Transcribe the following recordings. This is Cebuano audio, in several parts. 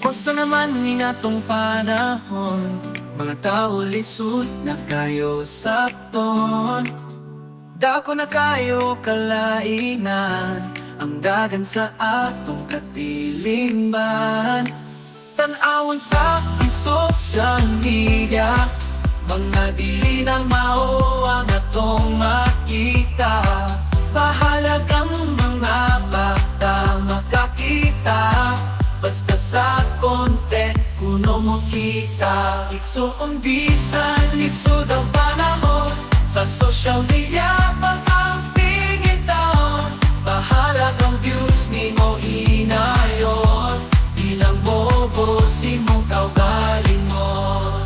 Basta naman ni atong panahon, mga tao lisod na kayo sabton. Dako na kayo kalainan ang dagan sa atong katilingban. Tan-awon ta ang social media, mga dili na mao ang atong makita. Bahalag ang mga bata makakita, basta sa content kuno mo kita. Igsoon, bisan lisod ang panahon, sa social media pag-amping taon. Bahalag ang views nimo hinayon, ilang mobos imong kaugalingon.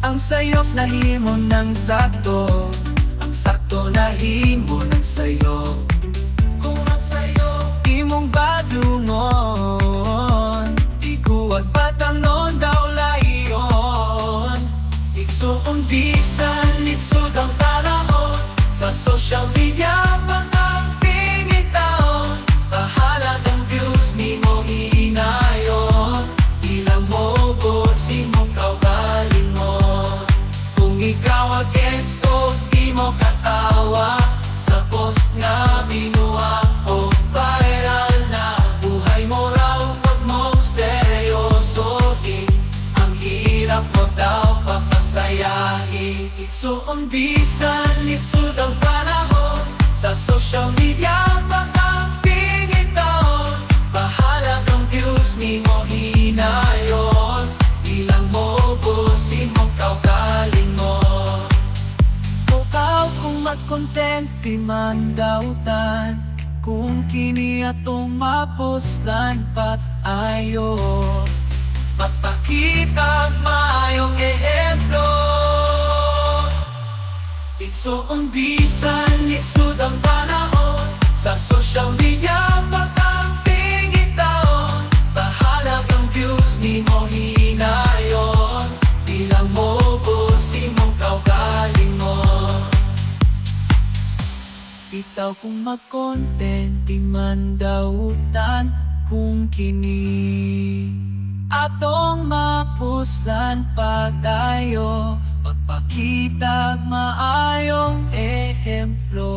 Ang sayop nahimo ng sakto, ang sakto nahimo ng sayop. Kung ang sayop imong badlungon, iguwag batang-non daw layon. Igsoon, bisan lisod ang panahon, sa social media pag-amping taon. Bahalag ang views nimo hinayon, ilang mobos imong kaugalingon. Kung ikaw against o di mo katawa sa post nga binuha o viral na, buhay mo raw wag mong seryosohin. Ang hirap mo daw papasayahin. Igsoon, bisan lisod ang panahon, sa social media pag-amping taon. Bahalag ang views nimo hinayon, ilang mobos imong kaugalingon. Ikaw kung magkontente man dautan, kung kini atong mapuslan pat ayo, magpakita maayong ehemplo. Igsoon, bisan lisod ang panahon, sa social media pag-amping taon. Bahalag ang views nimo hinayon, ilang mobos imong kaugalingon. Bitaw kung magkontente man dautan, kung kini atong mapuslan padayo, magpakitag maayong ehemplo.